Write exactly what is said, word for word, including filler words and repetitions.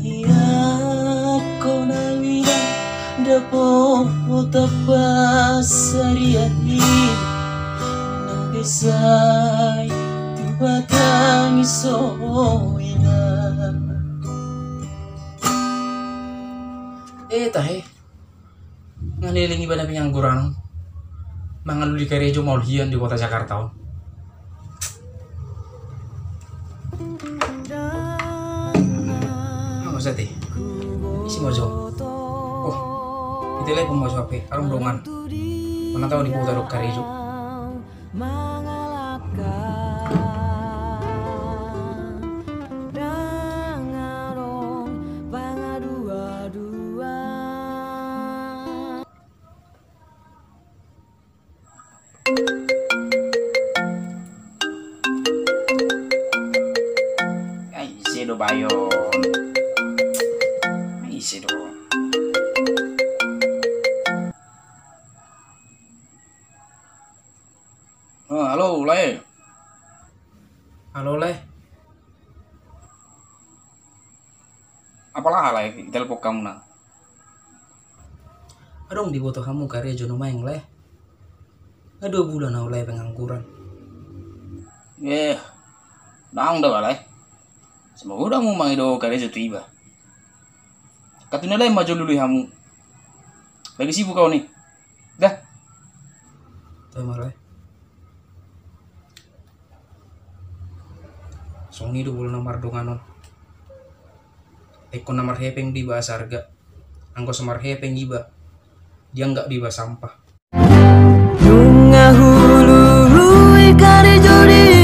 Ia ko na mina dapot tapasarian i, nang besai tu batang i so ina. Eh, tahe. Nga leleng iba na pengangguran on, mangalului karejo maol hian di kota Jakarta on. Mauliate. Ise ma jo? Oh, ditelepon ma jo H P, adong dongan. Mana tahu di kota adong karejo. Mangalangka, dang adong pangadua-dua. Ai, ise do bayo on? Ai, ise do. Oh, halo, Lae. Halo, Lae. Apala, Lae, ditelepon hamu na? Adong diboto hamu karejo nuaeng, Lae? Nga dua bulan au, Lae, pengangguran. Eh, ndang da, Lae. Semoga hamu mangido karejo tu iba. Katuna, Lae, ma jo lului hamu. Lagi sibuk au ni. Dah. Toe ma, Lae. Songon i do molo na mardongan on. Ingkon na marhepeng do iba asa arga. Anggo so marhepeng iba, dianggap do iba sampah. Nunga hulului karejo di